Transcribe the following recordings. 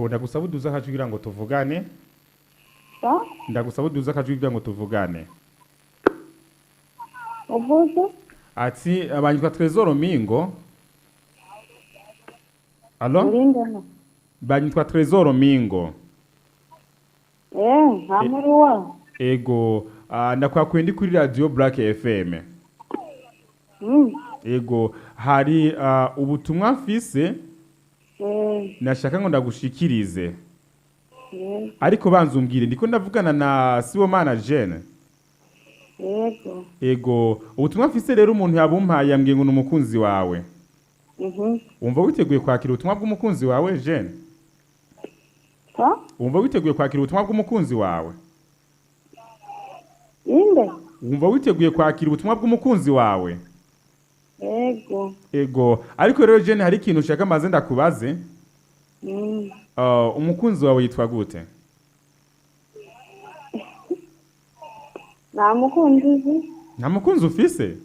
Ego, ndagusaba uduze akajwi kugira ngo tuvugane. Sa? Ndagusaba uduze akajwi kugira ngo tuvugane. Uvuze? Ati abanyitwa Trezor Mingo. Allo? Urindana. Banyitwa Trezor Mingo. Eh, nta muri wa. Ego, ndakwakuye ndi kuri radio Black FM. Ego, hari ubutumwa mfise nashaka ngo ndagushikirize. Ariko banza umbwire, ndiko ndavugana na Sibomana Jeanne? Yego. Ego, ubutumwa mfise rero umuntu yabumpaye yambwiye ngo ni umukunzi wawe. Wumva witeguye kwakira ubutumwa bw'umukunzi wawe, Jeanne? Sa? Wumva witeguye kwakira ubutumwa bw'umukunzi wawe? Inde? Wumva witeguye kwakira ubutumwa bw'umukunzi wawe? Yego. Ego, ariko rero Jeanne, hari ikintu ushaka maze ndakubaze. Umukunzi wawe yitwa gute? Nta mukunzi uzi? Nta mukunzi ufise?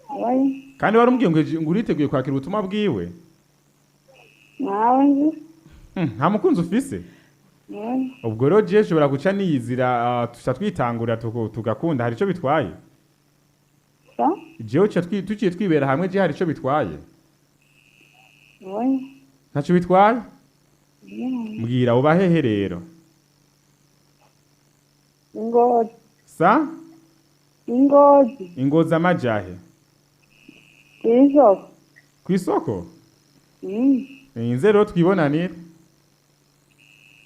Oya. Kandi warumubwiye ngo uriteguye kwakira ubutumwa bwiwe? Ntawe nzi. Nta mukunzi ufise? Oya. Ubwo rero jewe nshobora guca niyizira, tuca twitangura tugakunda, hari ico bitwaye? Sa? Jewe tuciye twibera hamwe, je hari ico bitwaye? Oya. Ntaco bitwaye? Yeah. Mbwira, uba hehe rero? Ingozi. Sa? Ingozi. Ingozi amajahe? Kw'isoko. Kw'isoko? Inze rero twibonanire.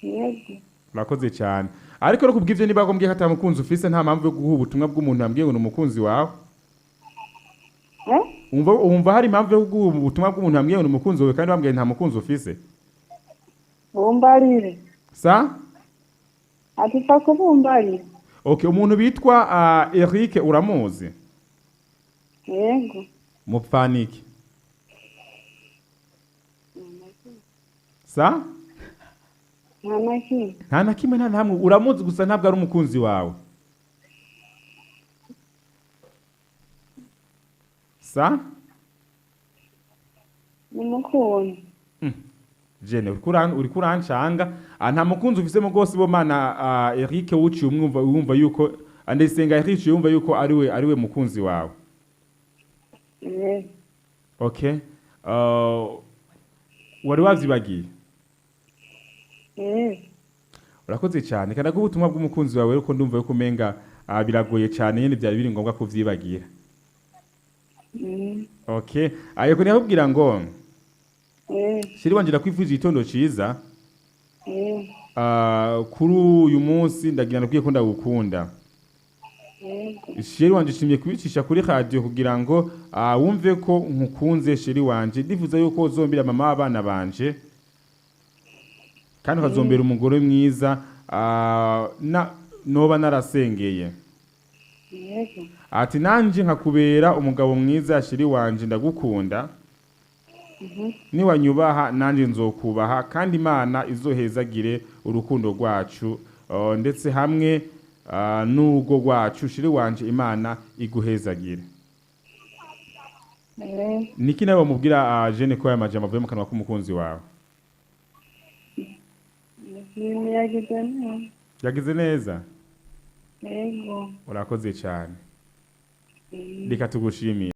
Yego. Urakoze cyane. Ariko rero kubw'ivyo, niba gombwiye ko atamukunzi ufise, nta mpamvu yo guha ubutumwa bw'umuntu yambwiye ngo ni umukunzi wawe. Eh? Wumva hari impamvu yo guha ubutumwa bw'umuntu yambwiye ngo ni umukunzi wawe kandi wambwiye nta mukunzi ufise? Bumbarire. Sa? Ati pfa kubumbarira. Okay, umuntu bitwa Eric uramuzi? Yego. Mupfaniki? Sa? Nta na kimwe. Nta na kimwe, nta na hamwe. Uramuzi gusa ntabwo ari umukunzi wawe. Sa? Ni umukunzi. Jene, uriko urancanga. Nta mukunzi ufise mu rwose Sibomana Eric wuciye umwumva wumva yuko Ndayisenga Eric yumva yuko ariwe mukunzi wawe. Okay. Wari wavyibagiye? Urakoze cyane. Kandi ubutumwa bw'umukunzi wawe ariko ndumva yuko umenga biragoye cyane nyene, byari biri ngombwa kuvyibagira. Okay. Ayeko ndakubwira ngo chéri wanje, ndakwifuje igitondo ciza. Kuri uyu munsi ndagira ndakwiye ko ndagukunda. Chéri wanje, nshimye kubicisha kuri radio kugira ngo wumve ko nkukunze. Chéri wanje, ndifuza yuko uzombera mama w'abana banje kandi ukazombera umugore mwiza na noba narasengeye. Ati nanje nkakubera umugabo mwiza. Chéri wanje, ndagukunda. Niwanyubaha nanje nzokubaha, kandi Imana izohezagire urukundo rwacu, ndetse hamwe n'urugo rwacu. Chéri wanje, Imana iguhezagire. Niki nawe bamubwira, Jene, ko aya majambo avuye mu kanwa k'umukunzi wawe? Ndashimye, yagize neza. Yagize neza. Yego. Urakoze cyane. Reka tugushimire.